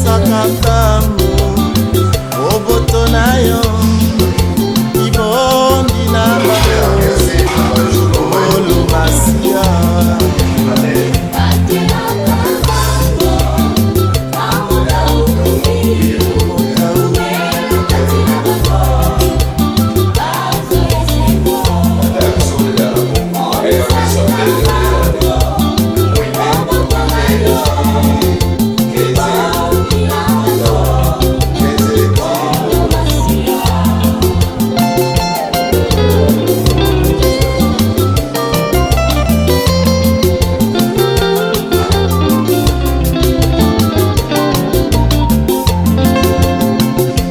Tambolisaka bango boboto na yo ibondi na bango Nkolo Masiya.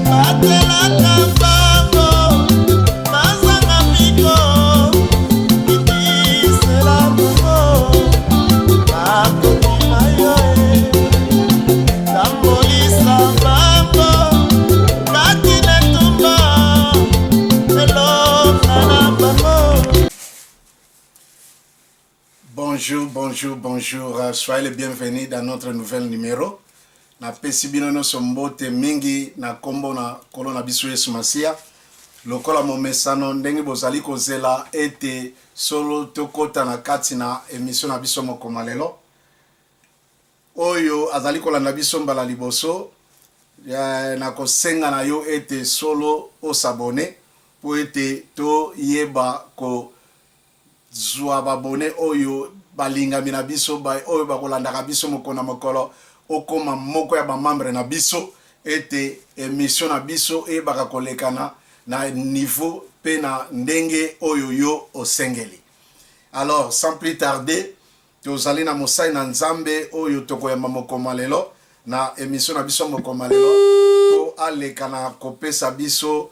Batelaka bango bazanga mpiko, kitisela bango bakondima yo e. Tambolisa bango kati na etumba, elonga na bango. Bonjour, bonjour, bonjour. Soyez les bienvenus dans notre nouvel numéro. Napesi bino nyonso mbote mingi na kombo na Nkolo na biso Yesu Masiya. Lokola momesano ndenge bozali kozela ete solo tokota na kati na emission na biso mokoma lelo. Oyo azali kolanda biso mbala liboso, nakosenga na yo ete solo o s'abonner po ete toyeba ko Zua ba abonnes oyo balingami na biso, ba oyo bakolandaka biso mokolo na mokolo, okoma moko ya ba membres na biso ete emission na biso eyebaka kolekana na niveau pe na ndenge oyo yo osengeli. Alors sans plus tarder, tozali na mosali na Nzambe oyo tokoyamba mokoma lelo na emission na biso mokoma lelo po aleka na kopesa biso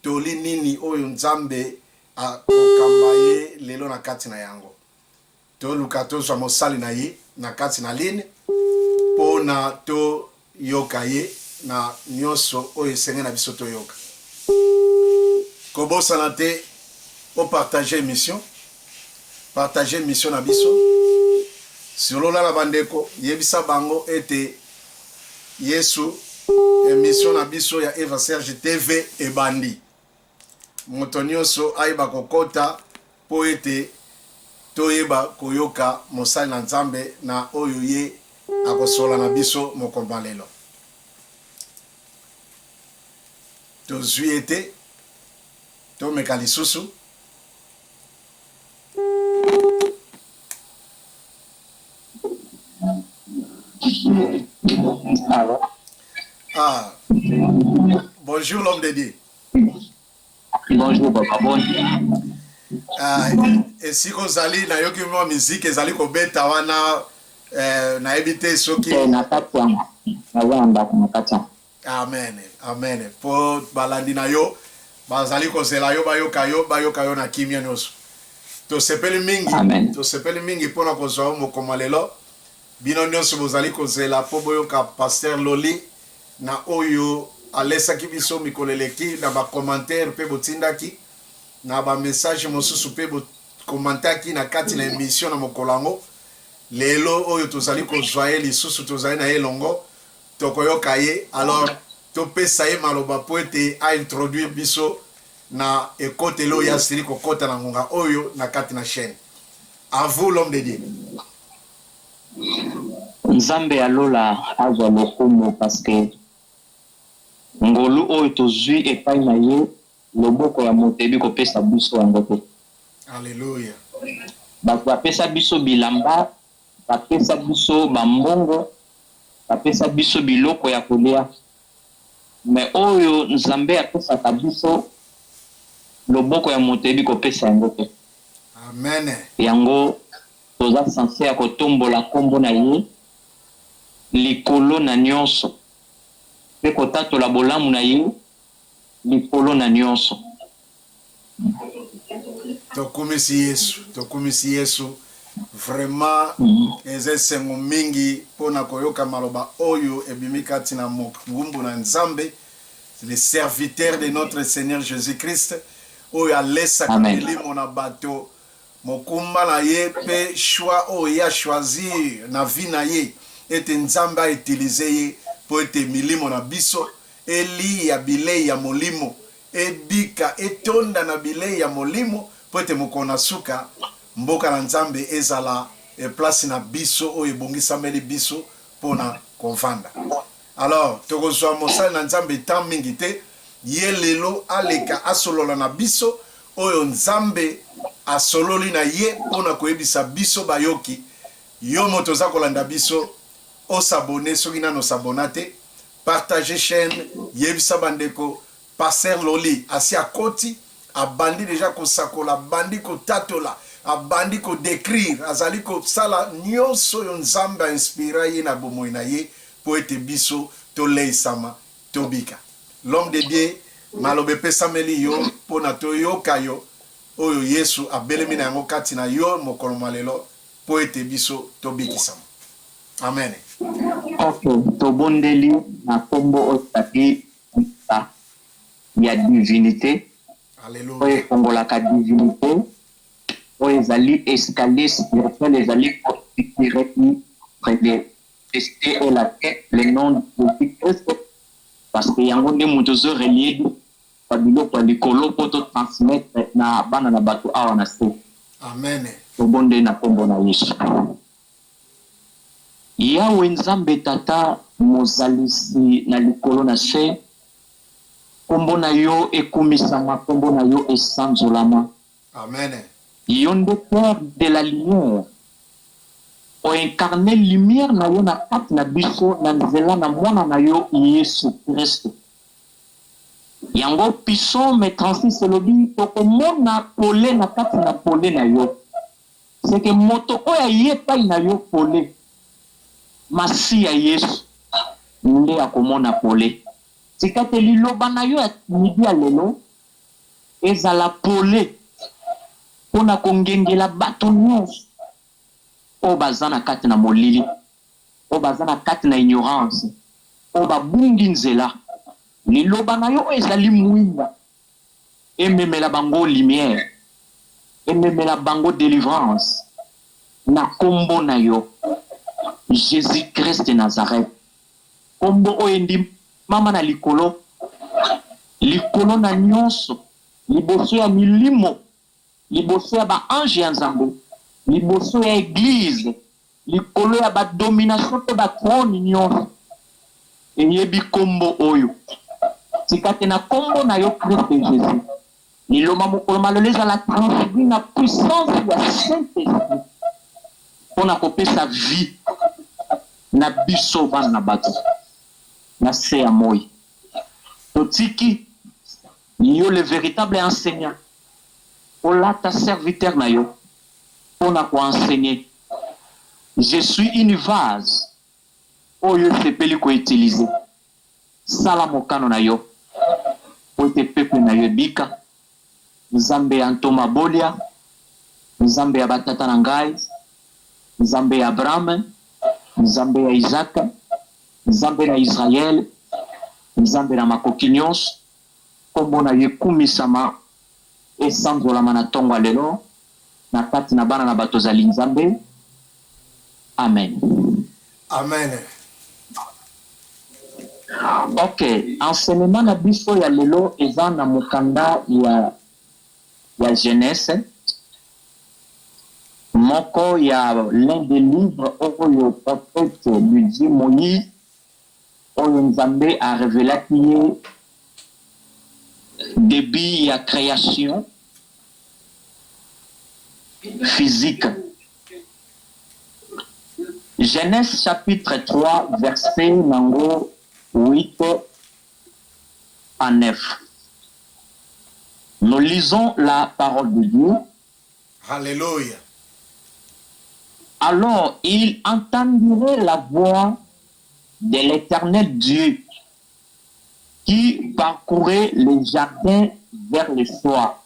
Toli nini oyo Nzambe akokamba ye lelo na kati na yango? Toluka tozwa mosali na ye na kati na ligne mpo na toyoka ye na nyonso oyo esengeli na biso toyoka. Kobosana te o partager emission, partager emission na biso, solola na bandeko, yebisa bango ete Yesu emission na biso ya Eva Serge TV ebandi. Moto nionso ayeba kokota po ete toyeba koyoka mosali na Nzambe na oyo ye akosola na biso mokolo lelo. Tozui ye te, tomeka lisusu. Ah. Bonjour l'homme de Dieu. Bonjour papa, bonjour. Ah, esika ozali nayoki mwa miziki ezali kobeta wana eh, nayebi te soki eh, na kati ya naza na ndako na kati ya amen amen mpo balandi na yo bazali kozela yo bayoka yo bayoka yo na kimia nyonso tosepeli mingi Amen. tosepeli mingi mpo na kozwa yo mokoma lelo bino nyonso bozali kozela mpo boyoka pasteur loli na oyo alesaki biso mikolo eleki na bacommentaire mpe botindaki na bamessage mosusu mpe bokomantaki na kati na emission na mokolo yango lelo oyo tozali kozwa ye lisusu tozali na ye elongo Tokoyoka ye, alors topesa ye maloba mpo ete a introduire biso na ekoteli oyo ye asili kokota na ngonga oyo na kati na chaine. A vous l'homme de Dieu. Nzambe ya lola azwa lokumu parce que ngolu oyo tozui epai na ye loboko ya moto eyebi kopesa biso yango te. Alleluia. Bato bapesa biso bilamba, bapesa biso ba mbongo, bapesa biso biloko ya kolia mais oyo Nzambe apesaka biso loboko ya moto eyebi kopesa yango te. Amen. Yango toza sense ya kotombola kombo na ye likolo na nionso pe kotatola bolamu na ye likolo na nionso. Tokumisi Yesu, tokumisi Yesu. Vraiment eza esengo mingi pona koyoka maloba oyo ebimi kati na mongumbu na Nzambe, le serviteur de notre Seigneur Jesus-Christ oyo alesaka milimo na bato mokumba na ye pe choix oyo ye a choisir na vie na ye ete Nzambe a utiliser ye. mpo ete milimo na biso eliya bilei ya molimo, ebika, etonda na bilei ya molimo, mpo ete mokolo na suka, mboka na Nzambe ezala place na biso oyo ebongisameli biso mpo na kovanda. Alors, tokozwa mosali na Nzambe temps mingi te, ye lelo aleka asolola na biso oyo Nzambe asololi na ye mpo na koyebisa biso bayoki. Yo moto oza kolanda biso, o s'abonner soki nanu o s'abonna te, partager chaine, yebisa ba ndeko, Pasteur Loli asi akoti, abandi dejà kosakola, abandi kotatola, abandi ko decrire, azali kosala nionso oyo Nzambe a inspira ye na bomoi na ye mpo ete biso toleisama, tobika. L'homme de Dieu, maloba epesameli yo mpo na toyoka yo oyo Yesu abelemi na yango kati na yo mokolo mwa lelo mpo ete biso tobikisama. Amen. Ok, tobondeli na kombo oyo ezali Liloba ya divinite, oyo efongolaka divinite, oyo ezali escalier spirituel, ezali ko entre le cieux et la terre, le nom de Jesus Christ, parce que yango nde mutu ezo relier biso na biloko ya likolo po to transmettre na bana na batu awa na se. Amen. Tobondeli na kombo na Yesu. Yawe Nzambe Tata mozalisi na likolo na se, kombo na yo ekumisama, kombo na yo esanzolama. Amen. Yo nde père de la lumière, o incarner lumière na yo na kati na biso na nzela na mwana na yo Yesu Kristo. Yango Psaume 36 elobi tokomona pole na kati na pole na yo. C'est que moto oyo aye epai na yo pole, Masiya Yesu, nde akomona pole. Tika te liloba na yo ya midi ya lelo ezala pole mpo na kongengela bato nionso oyo baza na kati na molili, oyo baza na kati na ignorance, oyo babungi nzela. Liloba na yo oyo ezali mwinda ememela bango lumière, ememela bango delivrance na kombo na yo Jesus Christ de Nazareth, kombo oyo endimama na likolo, likolo na nionso, liboso ya milimo, liboso ya ba anges ya Nzambe, liboso ya eglise, Likolo ya ba domination pe ba trone nionso eyebi kombo oyo. Tika te na kombo na yo Christ Jesus, liloba mokolo ma lelo ezala transmis na puissance ya Saint Esprit pona kopesa vie na biso bana na bato na se ya moyi. Totiki yo le veritable enseignant olata serviteur na yo pona ko enseigner. Je suis une vase oyo osepeli ko utiliser. Sala mokano na yo po ete peuple na yo ebika. Nzambe ya Ntoma Bolia, Nzambe ya ba tata na ngai, Nzambe ya Abraham, Nzambe ya Isaac, Nzambe na Israël, Nzambe na makoki nionso, kombo na yo ekumisama, esanzolama na tongo ya lelo. Na kati na bana na bato ozali Nzambe. Amen. Amen. Ok, enseignement na biso ya lelo eza na mokanda ya ya Genese, moko ya l'un des livres oyo prophète de Dieu Moïse oyo Nzambe a revelaki ye debut ya creation physique. Genèse chapitre 3 verset nango 8 à 9. Nous lisons la parole de Dieu. Alléluia. Alors il entendirait la voix de l'Éternel Dieu qui parcourait le jardin vers le soir.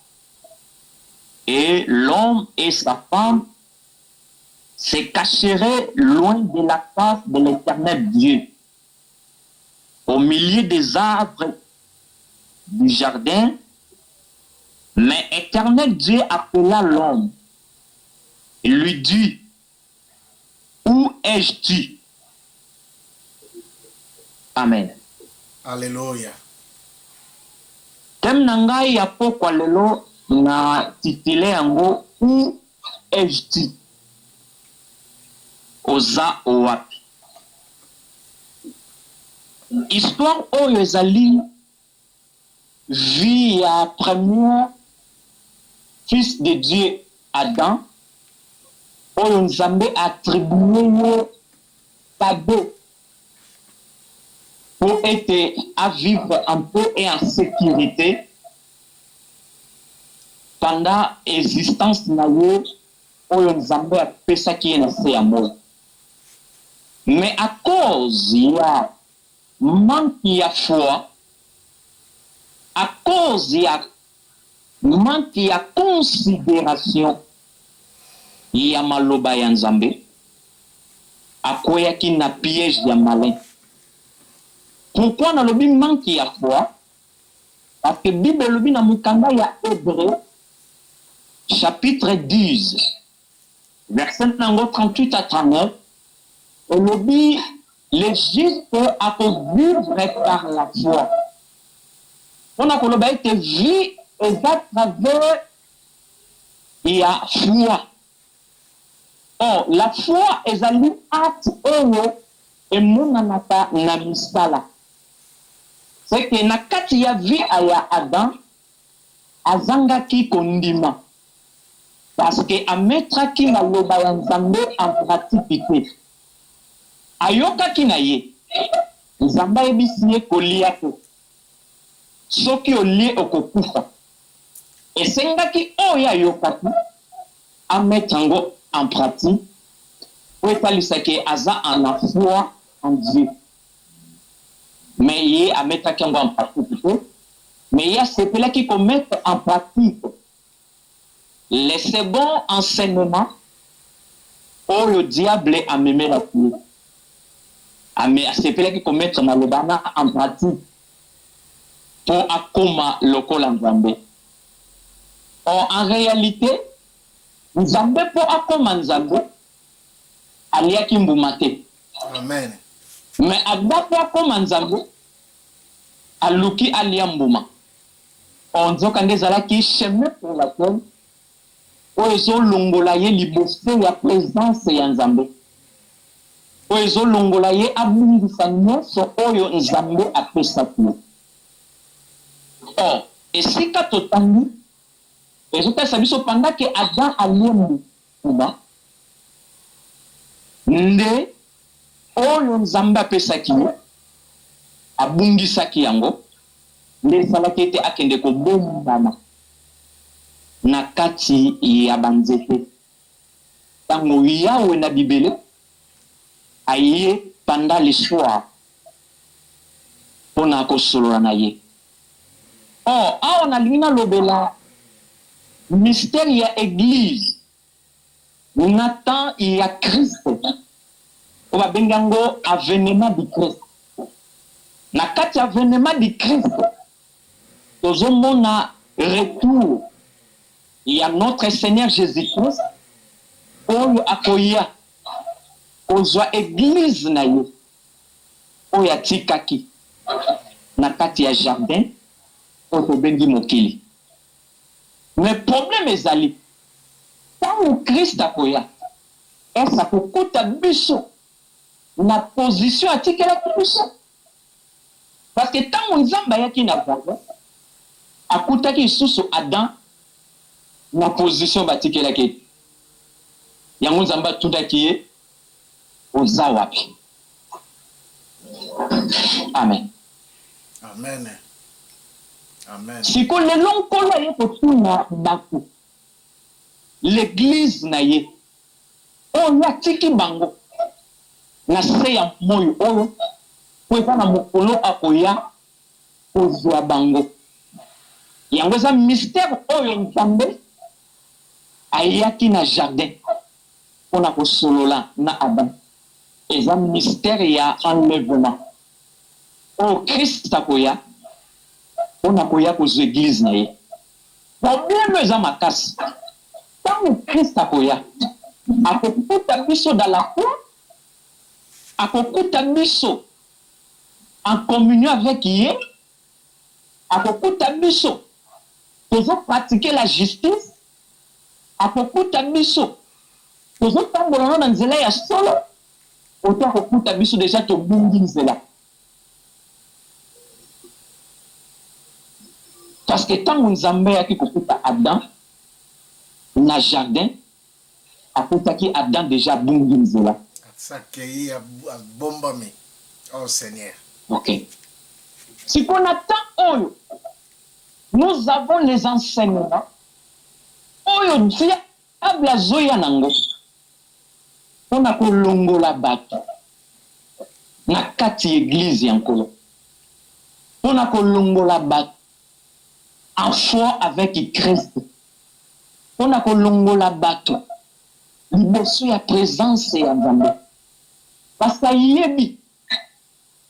Et l'homme et sa femme se cacheraient loin de la face de l'Éternel Dieu, au milieu des arbres du jardin. Mais Éternel Dieu appela l'homme et lui dit, Où es-tu? Amen. Alleluia. Thème na ngai ya pokwa lelo na titule yango Où es-tu? Oza wapi? Histoire oyo ezali vie ya premier fils de Dieu Adam oyo Nzambe a attribuer ye cadeau po ete a vivre en paix et en securite pendant existence na ye oyo Nzambe apesaki ye na se ya moyi. Mais à cause ya manque ya foi, à cause ya manque ya consideration ya maloba ya Nzambe, akweyaki na piège ya malin. Pourquoi nalobi manque ya foi? Parce que Bible elobi na mokanda ya Hebreux chapitre 10 verset na yango 38 à 39, elobi le juste ako vivre par la foi. Pona koloba ete vie eza travers ya foi. Or la foi ezali acte oyo emonanaka na misala. C'est que na kati ya vie ya Adam, azangaki kondima parce que a mettraki maloba ya Nzambe en pratique te. Ayokaki na ye, Nzambe ayebisi ye kolia te, soki olie okokufa. Esengaki oyo ayokaki a mettre yango en pratique po etalisa ke aza en foi en Dieu. Mais ye a mettraki yango en pratique te, mais ye asepelaki ko mettre en pratique le second enseignement oyo diable amemelaki ye. Ame asepelaki ko mettre maloba wana en pratique po akoma lokola Nzambe. Or en realite, Nzambe po akoma Nzambe, aliaki mbuma te. Amen. Mais Adam po akoma Nzambe, aluki alia mbuma. Or nzoka nde ezalaki chemin pour laquelle oyo ezo longola ye liboso ya presence ya Nzambe, oyo ezo longola ye abungisa nionso oyo Nzambe apesaki ye. Or esika totangi ezo talisa biso pendant que Adam alie mbuma nde oyo Nzambe apesaki ye abungisaki yango, nde esalaki ete akende kobombama na kati ya banzete. Tango Yawe na bibele aye pendant le soir pona kosolola na ye. Or, awa nalingi nalobela mystère ya eglise na temps ya Christ oyo babengi yango avenement du Christ. Na kati ya avenement du Christ tozomona retour ya notre Seigneur Jesus-Christ oyo akoya kozwa eglise na ye oyo atikaki na kati ya jardin oyo tobengi mokili. Mais problème ezali tango Christ akoya est ce akokuta biso na position atikelaki biso? Parce que tango Nzambe ayaki na jardin akutaki lisusu Adam na position batikelaki ye te. Yango Nzambe atunaki ye oza wapi? Amen. Amen. Amen. Siko lelo Nkolo aye kotuna batu, l'eglise na ye oyo atiki bango na se ya moyi oyo po eza na mokolo akoya kozua bango. Yango eza mystère oyo Nzambe ayaki na jardin pona kosolola na Adam. Eza mystère ya enlèvement oyo Christ akoya pona koya kozua eglise na ye. Problème eza makasi tango Christ akoya akokuta biso dans la foi? Akokuta biso? En communion avec ye, akokuta biso tozo pratiquer la justice, akokuta biso tozo tambola no na nzela ya solo, oto akokuta biso dejà tobungi nzela. Parce que tango Nzambe ayaki kokuta Adam na jardin, akutaki Adam dejà abungi nzela. Asi akeyi abombami oh Seigneur. Ok sikoyo na temps oyo nous avons les enseignements oyo diable azoya nango pona kolongola batu na kati ya eglise ya Nkolo pona kolongola batu en foi avec Christ pona kolongola batu liboso ya presence ya Nzambe parce que ayebi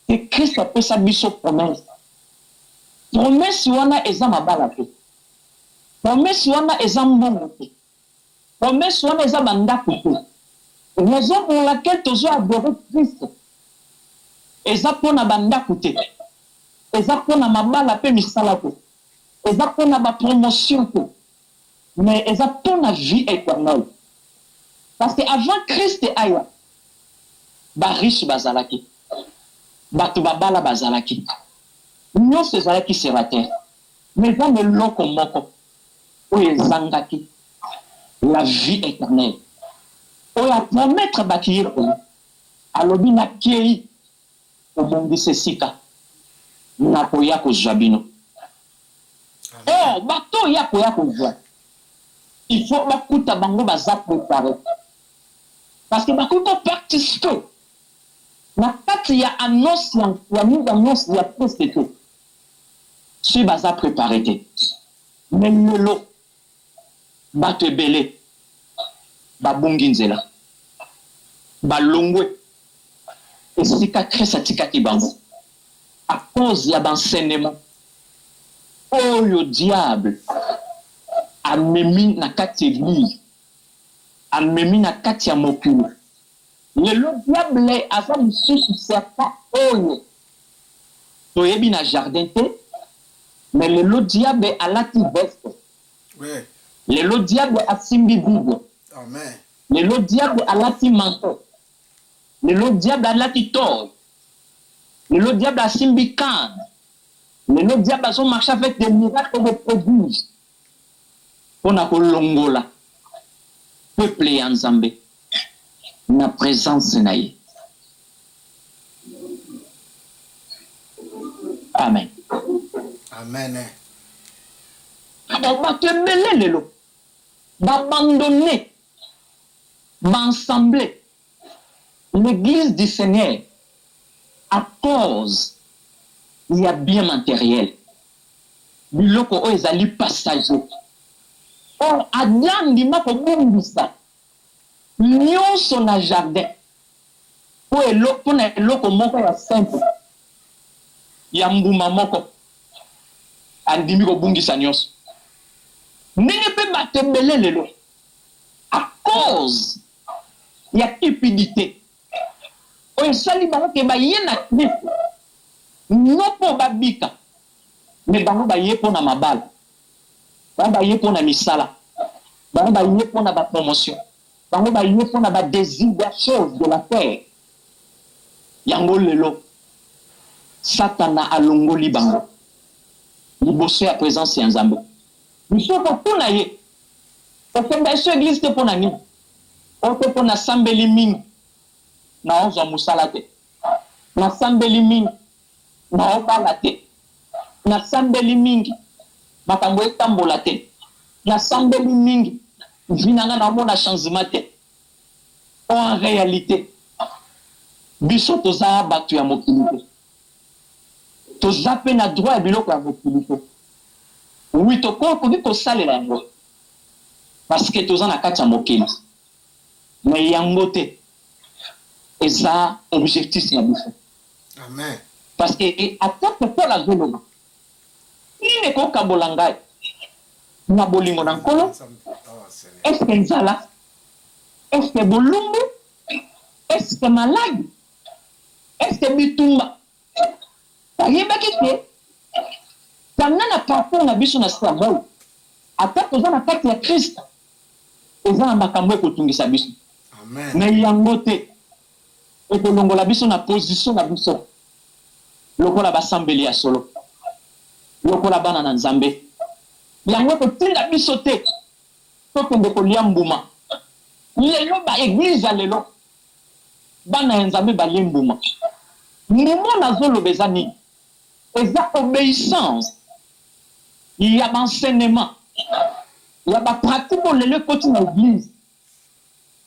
que Christ apesa biso promesse, promesse wana eza mabala te, promesse wana eza mbongo te, promesse wana eza ba ndaku te, raison pour laquelle tozo adorer Christ eza pona ba ndaku te, eza pona mabala pe misala te, eza pona ba promotion te, mais eza pona vie eternelle parce que avant Christ aya ba riche bazalaki batu babala bazalaki nionso ezalaki sur la terre mais eza na eloko moko oyo ezangaki la vie eternelle oyo a promettre batu ye pona alobi nakeyi kobongisa esika nakoya kozua bino. Or bato oyo ye akoya kozua il faut bakuta bango baza prepare parce que bakoki ko participer na kati ya annonce ya mise en noce ya Christ te soki baza prepare te. Mais lelo Batu ebele babungi nzela, balongwe esika Christ atikaki bango à cause ya ba enseignements oyo diable amemi na kati ya eglise, amemi na kati ya mokili. Lelo diable aza lisusu serpent oyo toyebi na jardin te, mais lelo diable alati veste. Oui. Lelo diable asimbi bible. Amen. Lelo diable alati manteau. Lelo diable alati toge. Lelo diable asimbi canne. Lelo diable azo marcher avec des miracles et des prodiges pona kolongola peuple ya Nzambe na presence na ye. Amen. Amen. Alors bato ebele lelo ba abandonne ba ensemble l'eglise du Seigneur à cause ya bien materiel, biloko oyo ezali passager. Or Adam andima kobungisa nionso na jardin po na eloko moko ya simple ya mbuma moko andimi kobungisa nionso. Ndenge pe batu ebele lelo à cause ya cupidite oyo esali bango ke baye na Christ non po babika mais bango baye po na mabala, bango baye po na misala, bango baye po na ba promotion. Bango baye pona ba desir ya chose de la terre yango lelo satana alongoli bango liboso ya presence ya Nzambe. Biso kotuna ye okenda esso eglise te pona nini? Oh te po nasambeli mingi naozwa musala te, nasambeli mingi naobala te, nasambeli mingi makambo etambola te, nasambeli mingi vie na nga naomona changement te. Or en realite biso toza batu ya mokili te, toza pe na droit ya biloko ya mokili te. Oui tokoki kosalela yango parce que toza na kati ya mokili mais yango te eza objectif na biso. Amen. Parce que ata que Paul azoloba nini ekokabola ngai na bolingo na Nkolo? Est ce que nzala? Est ce que bolumbu? Est ce que maladi? Est ce que bitumba? Bayebaki ke kanda na parcours na biso na se ya moi, ata toza na kati ya Christ, eza na makambo ekotungisa biso. Amen. Mais yango te ekolongola biso na position na biso lokola basambeli ya solo, lokola bana na Nzambe. Yango ekotinda biso te tokende kolia mbuma. Lelo ba eglise ya lelo, bana ya Nzambe balie mbuma. Mbuma oyo nazoloba eza nini? Eza obeissance ya ba enseignement, ya ba pratique oyo lelo ekoti na eglise.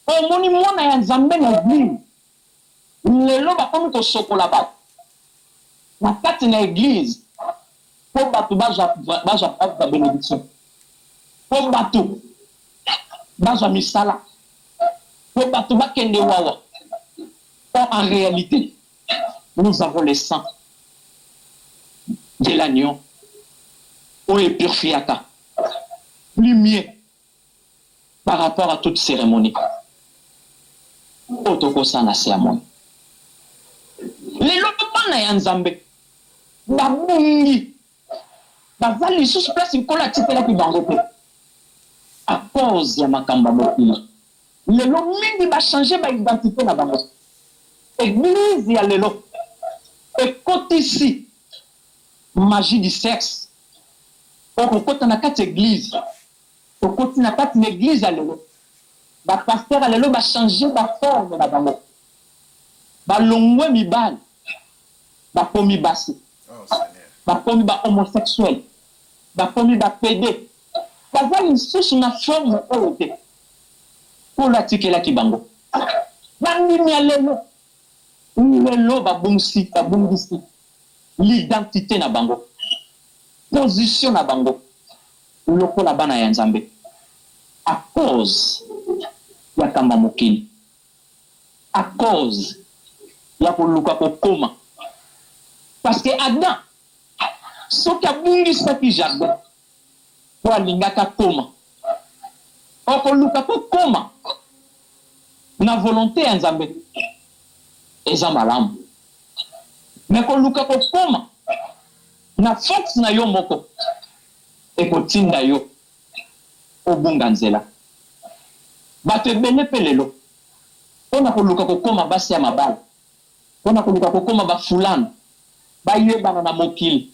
Omoni mwana ya Nzambe na eglise lelo bakomi kosokola bato na kati na eglise po bato bazwa bazwa bazwa benediction, po bato bazwa misala, po bato bakende wawa. Or en realite nous avons le sang de l'agneau oyo e purifiaka plus mieux par rapport à toute ceremonie oyo tokosala na se ya moi. Lelo bana ya Nzambe babungi, baza lisusu place Nkolo atikelaki bango te à cause ya makambo ya mokili. Lelo mingi ba changer ba identite na bango. Eglise ya lelo ekotisi magie du sexe. Okokota na kati eglise, tokoti na kati na eglise ya lelo, ba pasteur ya lelo ba changer ba forme na bango, balongwe mibali bakomi basi, Oh Seigneur. bakomi ba homosexuel, bakomi ba pede, baza lisusu na forme oyo te Nkolo atikelaki bango. Bandimi ya lelo, lelo babungisi, babungisi l'identite na bango, position na bango lokola bana ya Nzambe à cause ya kamba mokili, à cause ya koluka kokoma. Parce que Adam soki abungisaki jardin po alingaki akoma, okoluka kokoma na volonte ya Nzambe eza malamu, mais koluka kokoma na force na yo moko ekotinda yo obunga nzela. Bato ebele pe lelo pona koluka kokoma basi ya mabala, pona koluka kokoma ba fulano, bayebana na mokili,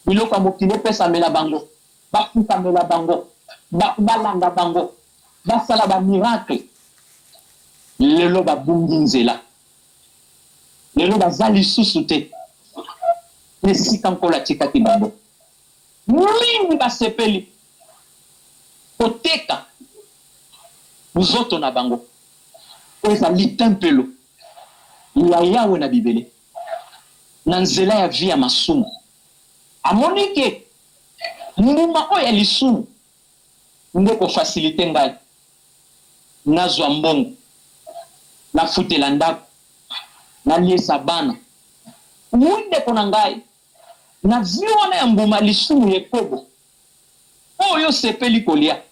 biloko ya mokili epesamela bango, bafukamela bango, bato balanda bango, basala ba miracle, lelo babungi nzela, lelo baza lisusu te na esika Nkolo atikaki bango. Mingi basepeli koteka nzoto na bango oyo ezali tempelo ya Yawe na bibele na nzela ya vie ya masumu. Amoni ke mbuma oyo ya lisumu nde eko faciliter ngai nazua mbongo, nafutela ndaku, naliesa bana. Oui ndeko na ngai, na vie wana ya mbuma ya lisumu ya ekobo oyo osepeli kolia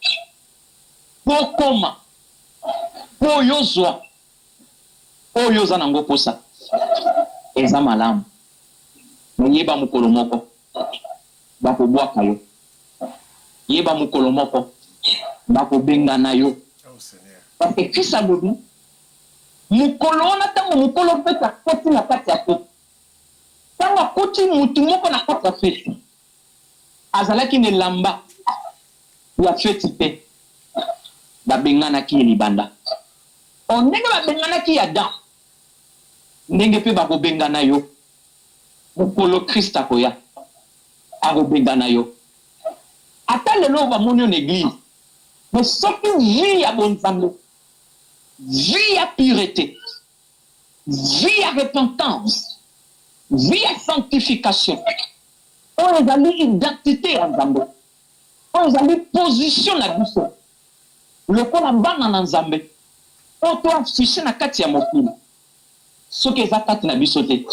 po okoma, po ozua oyo oza nango posa, eza malamu mais yeba mokolo moko bakobwaka yo, yeba mokolo moko bakobengana yo parce que Christ alobi mokolo wana tango mokolo feti akoti na kati ya feti, tango akuti mutu moko na kati ya feti azalaki na elamba ya feti te, babenganaki ye libanda. Or ndenge babenganaki Adam, ndenge pe bakobengana yo mokolo Christ akoya, akobengana yo. Ata lelo oyo bamoni yo na eglise, mais soki vie ya bonzambe, vie ya purete, vie ya repentance, vie ya sanctification, oyo ezali identite ya Nzambe, oyo ezali position na biso lokola bana na Nzambe, oyo to afficher na kati ya mokili, soki eza kati na biso te,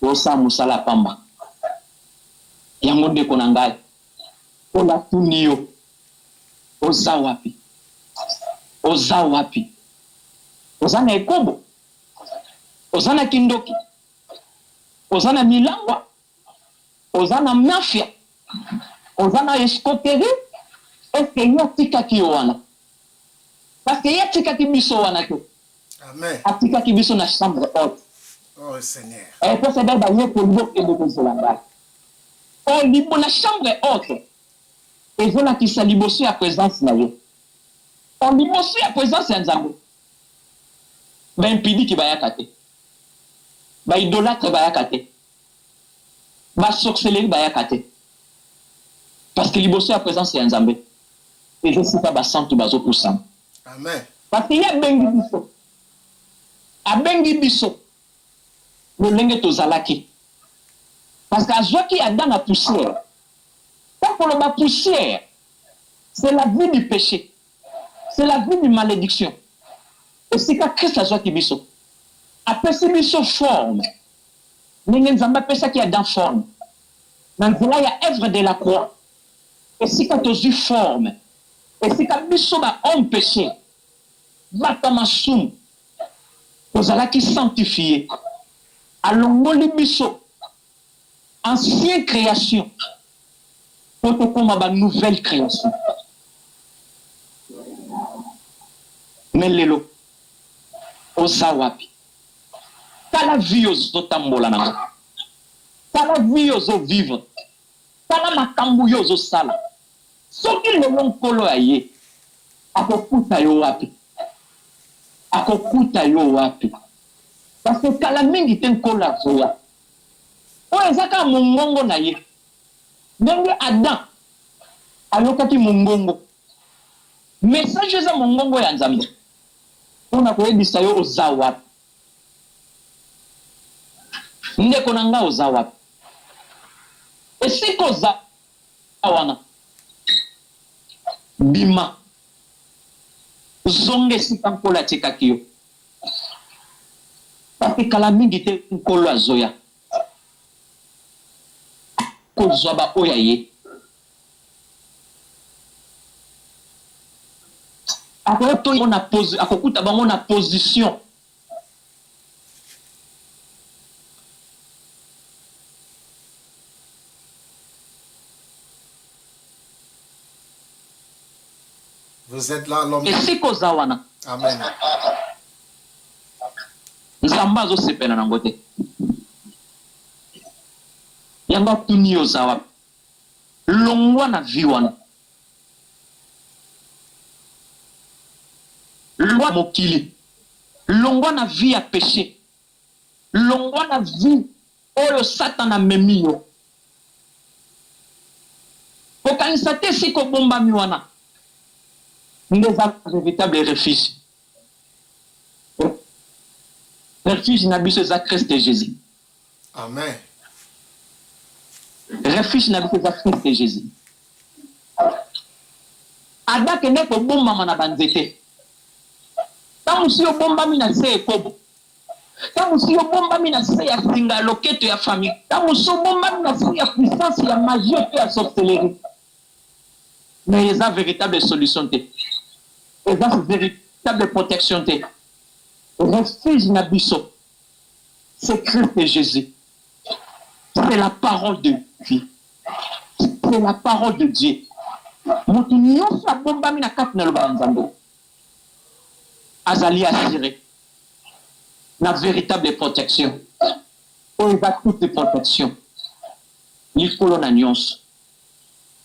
tosala mosala ya pamba. Yango ndeko na ngai, mpo natuni yo, oza wapi? Oza wapi? Oza na ekobo? Oza na kindoki? Oza na milangwa, oza na mafia, oza na escroquerie, est ce que ye atikaki yo wana? Parce que ye atikaki biso wana te. Amen. Atikaki biso na chambre haute. Oh Seigneur. Eh, pesa ba bayekoli bokende kozela ngai. Oh, libo na chambre haute ezolakisa liboso ya presence na ye. Oh, liboso ya presence ya Nzambe. Ba impudique bayaka te. Ba idolatre bayaka te. Ba sorcellerie bayaka te. Parce que liboso ya presence ya Nzambe eza esika ba santu bazo pusana. Amen. Parce que ye abengi biso. Abengi biso lolenge tozalaki. Parce que azwaki Adam na poussière. Tango koloba poussière, c'est la vie du peche. C'est la vie du malediction. Esika Christ azwaki biso. Apesi biso forme. Ndenge Nzambe apesaki Adam forme. Na nzela ya œuvre de la croix. Esika tozwi forme. Esika biso ba hommes peches, bato ya masumu, tozalaki sanctifier. Alongoli biso ancien creation po tokoma ba nouvelle creation. Mais lelo oza wapi? Tala vie ozo tambola nango, tala vie ozo vivre, tala makambu yo ozo sala. Soki lelo Nkolo aye, akokuta yo wapi? Akokuta yo wapi? Parce que kala mingi te Nkolo azoya. Oyo eza kaka mongongo na ye. Ndenge Adam ayokaki mongongo. Message eza mongongo ya Nzambe pona koyebisa yo oza wapi. Ndeko na nga oza wapi? Esika oza wana bima zonga esika Nkolo atikaki yo. Parce que kala mingi te Nkolo azoya kozwa ba oyo ya ye. Akokuta bango na position. Vous êtes là, l'homme. Esika oza wana. Amen. Nzambe azosepela nango te. Yango atuni yo oza wapi? Longwa na vie wana. Longwa mokili. Longwa na vie ya peche. Longwa na vie oyo satana amemi yo. Kokanisa te esika obombami wana nde eza veritable refuge. Refuge na biso eza Christ Jesus. Amen. Refuge na biso eza Christ Jesus. Ada akende kobombama na ba nzete. Tango mosusu yo obombami na se ya ekobo. Tango mosusu yo obombami na se ya singa ya loketo ya famille. Tango mosusu obombami na se ya puissance ya magie to ya sorcellerie. Mais eza veritable solution te. Eza veritable protection te. Refuge na biso c'est Christ Jesus. C'est la parole de vie. C'est la parole de Dieu. Moto nyonso abombami na kati na loba ya Nzambe azali assure na veritable protection oyo eza toute protection likolo na nyonso.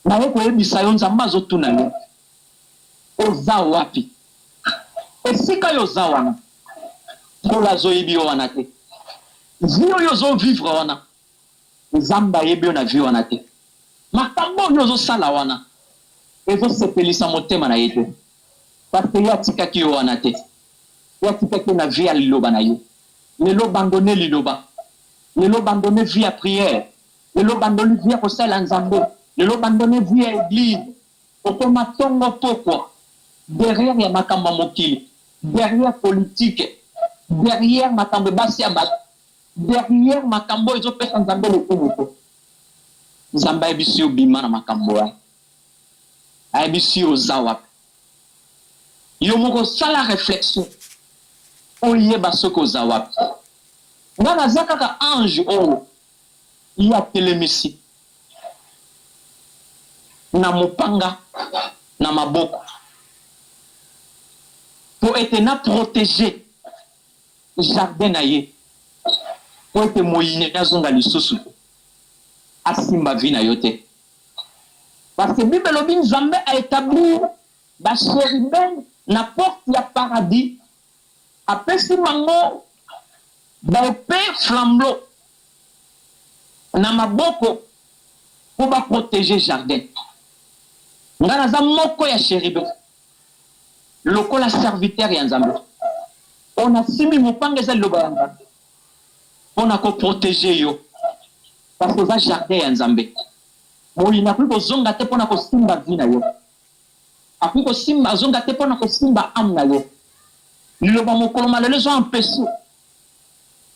Naye koyebisa yo Nzambe azotuna yo oza wapi? Esika yo oza wana Nkolo azoyebi yo wana te. Vie oyo ozo vivre wana Nzambe ayebi yo na vie wana te. Makambo oyo ozosala wana ezo sepelisa motema na ye te. Parce que ye atikaki yo wana te. Ye atikaki yo na vie ya liloba na ye. Lelo obandonne liloba. Lelo obandonne vie ya prière. Lelo obandoli vie ya kosalela Nzambe. Lelo obandonne vie ya eglise. Okoma tongo pokwa derrière ya makambo ya mokili, derrière politique, derrière makambo ya basi ya batu. Derrière makambo oyo ezo pesa Nzambe lokumu te. Nzambe ayebisi yo bima na makambo wana. Ayebisi yo oza wapi. Yo moko sala reflexion oyeba soki oza wapi. Nga naza kaka ange oyo. Ye atelemisi na mopanga na maboko mpo ete na proteger jardin na ye mpo ete moyini azonga lisusu te asimba vie na yo te. Parce que bible elobi Nzambe a etablir ba cherubins na porte ya paradis apesi bango ba epee flambeau na maboko po ba proteger jardin. Nga naza moko ya cherubin lokola serviteur ya Nzambe oyo nasimbi mopanga eza liloba ya Nzambe pona ko proteger yo parce que oza jardin ya Nzambe. Moyini akoki kozonga te pona kosimba vie na yo. Akoki kosimba azonga te pona kosimba ame na yo. Liloba mokolo ma lelo ezo empecher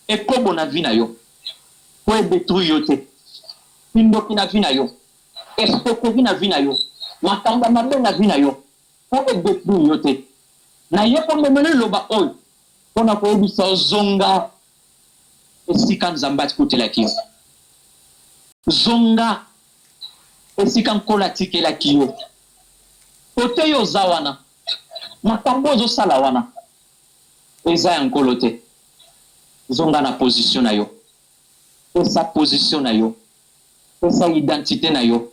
ekobo na vie na yo po e detruire yo te. Kindoki na vie na yo, escroquerie na vie na yo, makambo ya mabe na vie na yo po e detruire yo te. Naye komemelo liloba oyo pona koyebisa yo zonga esika Nzambe akutelaki yo. Zonga esika Nkolo atikelaki yo. Kote yo oza wana, makambo ozo sala wana eza ya Nkolo te. Zonga na position na yo. Pesa position na yo. Pesa identite na yo.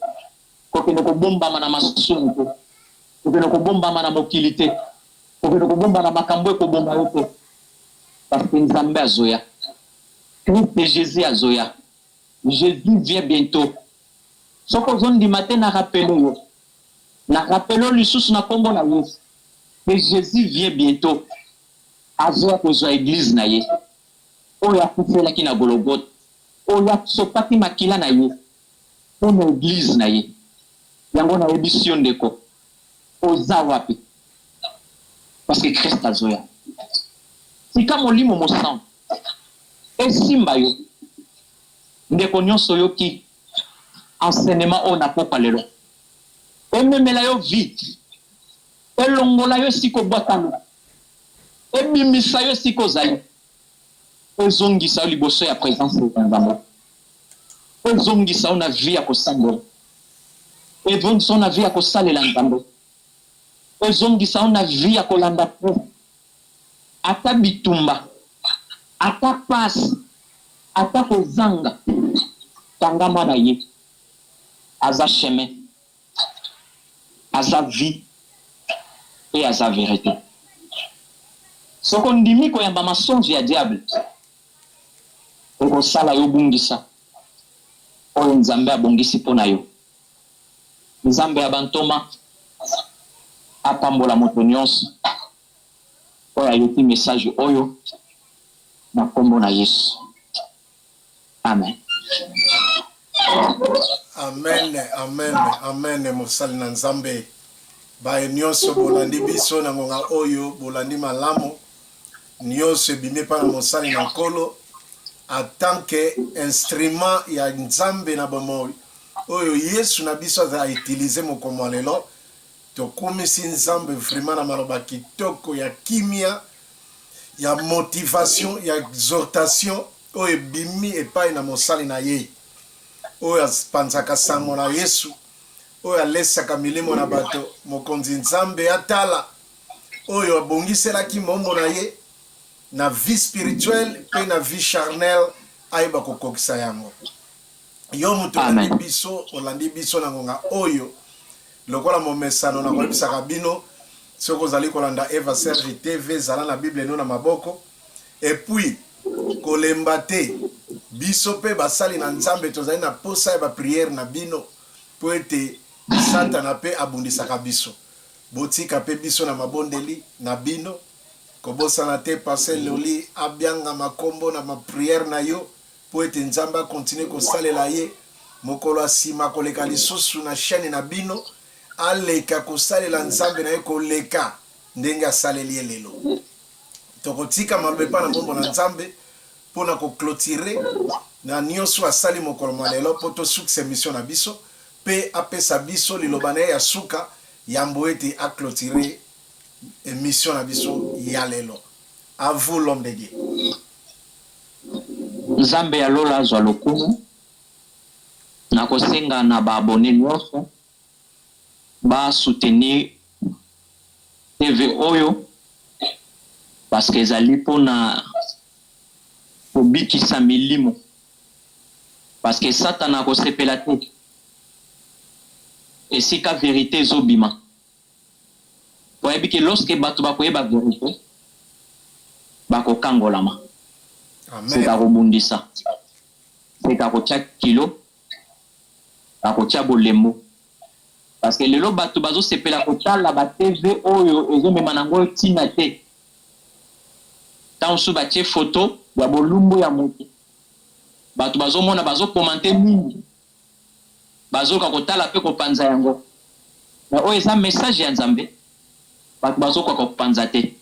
Kokende kobombama na masumu te. Kokende kobombama na mokili te. Kokende kobomba na makambo ekoboma yo te. Parce que Nzambe azoya. Christ Jesus azoya. Jesus vient bientot. Soki ozo ndima te na rappeler yo. Na rappeler yo lisusu na kombo na Yesu que Jesus vient bientot. Azoya kozua eglise na ye oyo akufelaki na Gologothe, oyo asopaki makila na ye mpo na eglise na ye. Yango nayebisi yo ndeko, oza wapi? Parce que Christ azoya. Tika Molimo Mosantu esimba yo. Ndeko nionso oyoki enseignement oyo na pokwa lelo, ememela yo vie, elongola yo esika obwakami, ebimisa yo esika ozali, ezongisa yo liboso ya presence ya Nzambe, ezongisa yo na vie ya kosambela, ezongisa yo na vie ya kosalela Nzambe, ezongisa yo na vie ya kolanda Christ. Ata bitumba, ata pasi, ata kozanga, kangama na ye. Aza chemin, aza vie pe aza verite. Soki ondimi koyamba mensonge ya diable, ekosala yo obungisa oyo Nzambe abongisi po na yo. Nzambe ya ba ntoma apambola moto nionso oyo ayoki message oyo na kombo na Yesu. Amen. Amen, amen, amen mosali na Nzambe. Baye nionso bolandi biso na ngonga oyo bolandi malamu nionso ebimi epai na mosali na Nkolo en tant que instrument ya Nzambe na bomoi oyo Yesu na biso aza utiliser mokolo mwa lelo. Tokumisi Nzambe vraiment na maloba kitoko ya kimia ya motivation ya exhortation oyo ebimi epai na mosali na ye oyo apanzaka sango na Yesu oyo alesaka milimo na bato. Mokonzi Nzambe atala oyo abongiselaki moombo na ye na vie spirituelle mpe na vie charnelle ayeba kokokisa yango. Yo moto olandi biso, olandi biso na ngonga oyo, lokola momesano nakoyebisaka bino, soki ozali kolanda Eva Serge TV, zala na Bible no na maboko, et puis kolemba te, biso mpe basali na Nzambe tozali na posa ya ba prière na bino, mpo ete Satana mpe abundisaka biso. Botika mpe biso na mabondeli na bino. Kobosana te Pasteur Loli abiangama kombo na ma prière na yo mpo ete Nzambe a continuer kosalela ye mokolo ya sima akoleka lisusu na chaine na bino aleka kosalela Nzambe na ye koleka ndenge asaleli ye lelo. Tokotika maloba epai na mombo na Nzambe mpo na ko cloturer na nionso asali mokolo mwa lelo mpo tosukisa emission na biso mpe apesa biso liloba na ye ya suka yambo ete a cloturer emission na biso ya lelo. A vous l'homme de Dieu. Nzambe ya lola azwa lokumu. Nakosenga na ba abonnes nionso ba soutenir TV oyo parce que ezali pona kobikisa milimo parce que satana akosepela te esika verite ezobima po ayebi ke lorsque batu bakoyeba verite bakokangolama Amen. Seka akobundisa Seka akotia kilo, akotia bolembo. Parce que lelo batu bazo sepela kotala ba TV oyo ezo mema nango tina te. Tango mosusu batie photo ya bolumbu ya mutu, batu bazo mona bazo commenter mingi, bazoka kotala pe kopanza yango. Mais oyo eza message ya Nzambe, batu bazo koka kopanza te.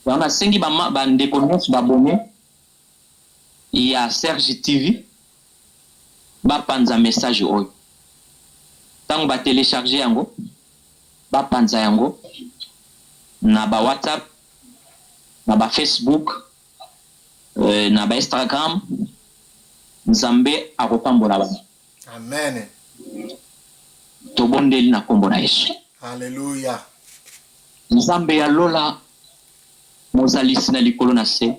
Yango nasengi ba ba ndeko nionso ba abonnes ya Serge TV ba panza message oyo tango ba telecharger yango ba panza yango na ba WhatsApp na ba Facebook na ba Instagram Nzambe akopambola bango. Amen. Tobondeli na kombo na Yesu. Alleluia. Nzambe ya lola mozalisi na likolo na se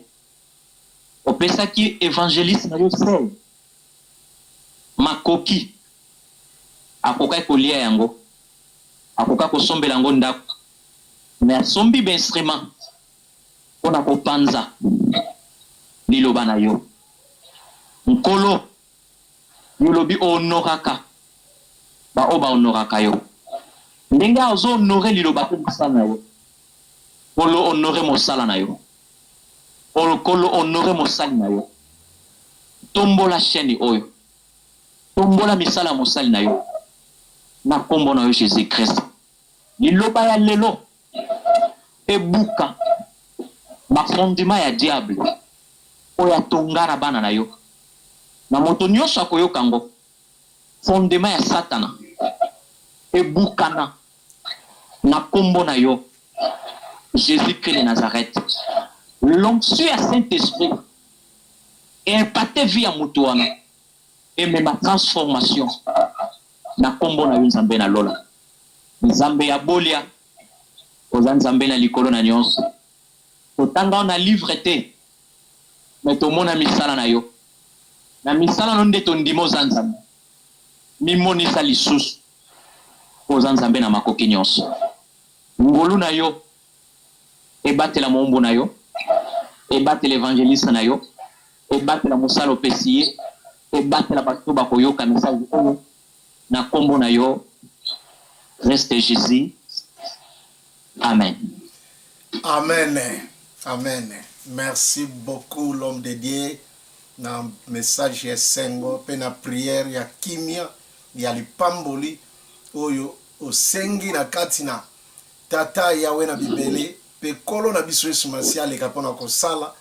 Opesaki evangeliste na yo Serge makoki, akokaki kolia yango, akokaki kosombela yango ndaku, mais asombi ba instruments pona kopanza liloba na yo. Nkolo, yo olobi o honoraka ba oyo ba honoraka yo. Ndenge azo honorer liloba pe mosala na yo, Nkolo honorer mosala na yo. Oh Nkolo honore mosali na yo. Tombola chaine oyo. Tombola misala ya mosali na yo. Na kombo na yo Jesus Christ. Liloba ya lelo ebuka ba fondement ya diable oyo atonga na bana na yo. Na moto nionso akoyoka ngo. Fondement ya satana ebukana na kombo na yo Jesus Christ de Nazareth. L'onction ya Saint Esprit e impacte vie ya mutu wana emema transformation na kombo na yo Nzambe na lola. Nzambe ya bolia oza Nzambe na likolo na nionso. Totanga yo na livre te mais tomona misala na yo. Na misala no nde tondima oza Nzambe. Mimonisa lisusu po oza Nzambe na makoki nionso. Ngolu na yo ebatela moumbu na yo, ebatela evangeliste na yo, ebatela mosala opesi ye, ebatela bato oyo bakoyoka message oyo na kombo na yo Christ Jesus. Amen. Amen. Amen. Merci beaucoup l'homme de Dieu na message ya esengo pe na prière ya kimia ya lipamboli oyo osengi na kati na Tata Yahweh na bibele pe Nkolo na biso Yesu Masiya aleka pona kosala.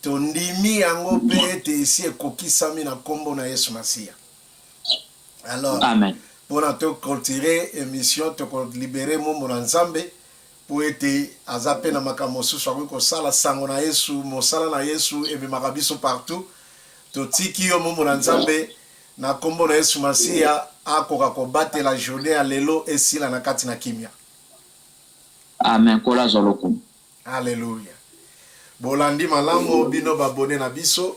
Tondimi yango pe ete esi ekokisami na nkombo na Yesu Masiya. Alors, Amen. pona to clôturer emission, toko liberer mombo na Nzambe po ete aza pe na makambo mosusu akoki kosala. Sango na Yesu, mosala na Yesu ememaka biso partout. Totiki yo mombo na Nzambe na kombo na Yesu Masiya akoka kobatela journee ya lelo esila na kati na kimia. Amen. Nkolo azwa lokumu. Alleluia. Bolandi malamu bino ba abonnes na biso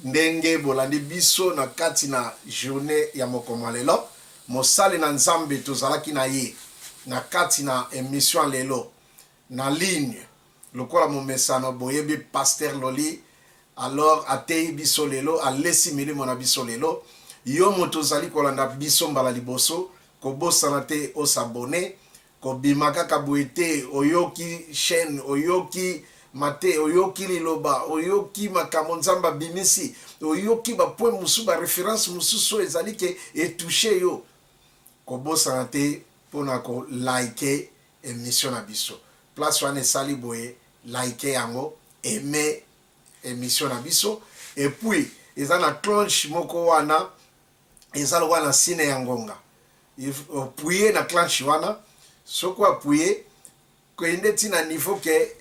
ndenge bolandi biso na kati na journee ya mokolo mwa lelo. Mosali na Nzambe tozalaki na ye na kati na emission ya lelo na ligne lokola momesano boyebi Pasteur Loli alors ateyi biso lelo alesi milimo na biso lelo. Yo moto ozali kolanda biso mbala liboso kobosana te o s'abonner. Kobima kaka boye te, oyoki chaine, oyoki mate, oyoki liloba, oyoki makambo Nzambe abimisi, oyoki ba points mosusu, ba references mosusu oyo ezali ke e toucher yo. Kobosana te pona ko liker emission na biso. Place wana esali boye, liker yango, aimer emission na biso et puis eza na cloche moko wana eza lokola na sine ya ngonga opuye na clanche wana soki oapuye kende ti na niveau ke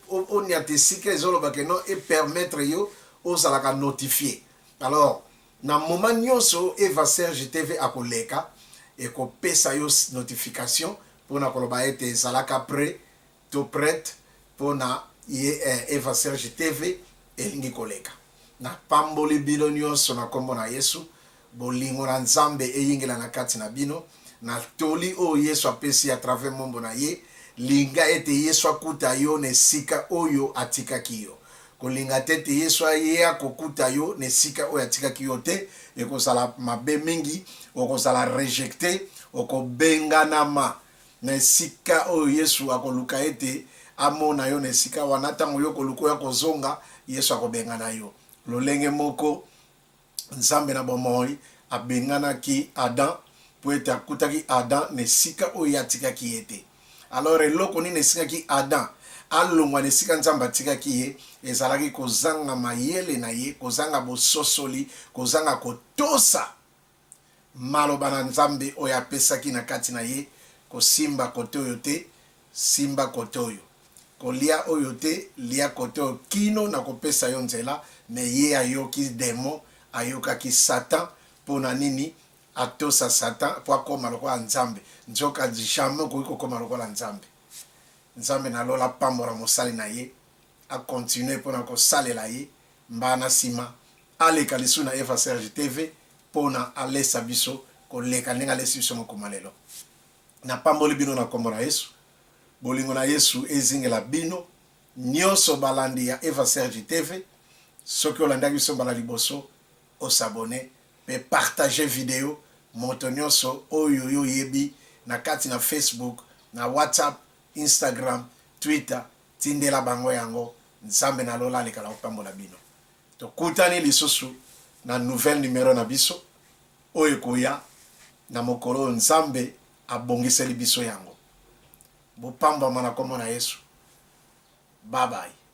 oniata esika ezoloba ke non epermettre yo ozalaka notifie alors. Na moment nyonso Eva Serge TV akoleka, ekopesa yo notification pona koloba ete zalaka pret to prete pona ye eh, Eva Serge TV elingi koleka. Napamboli bino nyonso na kombo na Yesu. Bolingo na Nzambe eyingela na kati na bino. Na toli oyo Yesu apesi à travers mombo na ye, linga ete Yesu akuta yo na esika oyo atikaki yo. Kolinga te ete Yesu aya kokuta yo na esika oyo atikaki yo te, ekozala mabe mingi, okozala rejecte, okobenganama na esika oyo Yesu akoluka ete amona yo na esika wana. Ntango yo okoluka oya kozonga, Yesu akobengana yo. Lolenge moko Nzambe na bomoi abenganaki Adam mpo ete akutaki Adam na esika oyo ye atikaki ye te. Alors eloko nini esengaki Adam alongwa na esika Nzambe atikaki ye? Ezalaki kozanga mayele na ye, kozanga bososoli, kozanga kotosa maloba na Nzambe oyo apesaki na kati na ye, kosimba kote oyo te, simba kote oyo, kolia oyo te, lia kote oyo, kino nakopesa yo nzela. Mais ye ayoki demon, ayokaki Satan. Pona nini atosa Satan? Po akoma lokola Nzambe. Nzoka jamais okoki kokoma lokola Nzambe. Nzambe na lola apambola mosali na ye, a continuer pona kosalela ye. Mbala na sima aleka lisusu na Eva Serge TV pona alesa biso koleka ndenge alesi biso mokoma lelo. Napamboli bino na kombo na Yesu. Bolingo na Yesu ezingela bino nionso balandi ya Eva Serge TV. Soki olandaki biso mbala liboso, o s'abonner pe partager video moto nionso oyo yo oyebi na kati na Facebook, na WhatsApp, Instagram, Twitter, tindela bango yango. Nzambe na lola aleka na kopambola bino. Tokutani lisusu na nouvelle numero na biso oyo ekoya na mokolo oyo Nzambe abongiseli biso yango. Bopambwama na kombo na Yesu. Bye bye.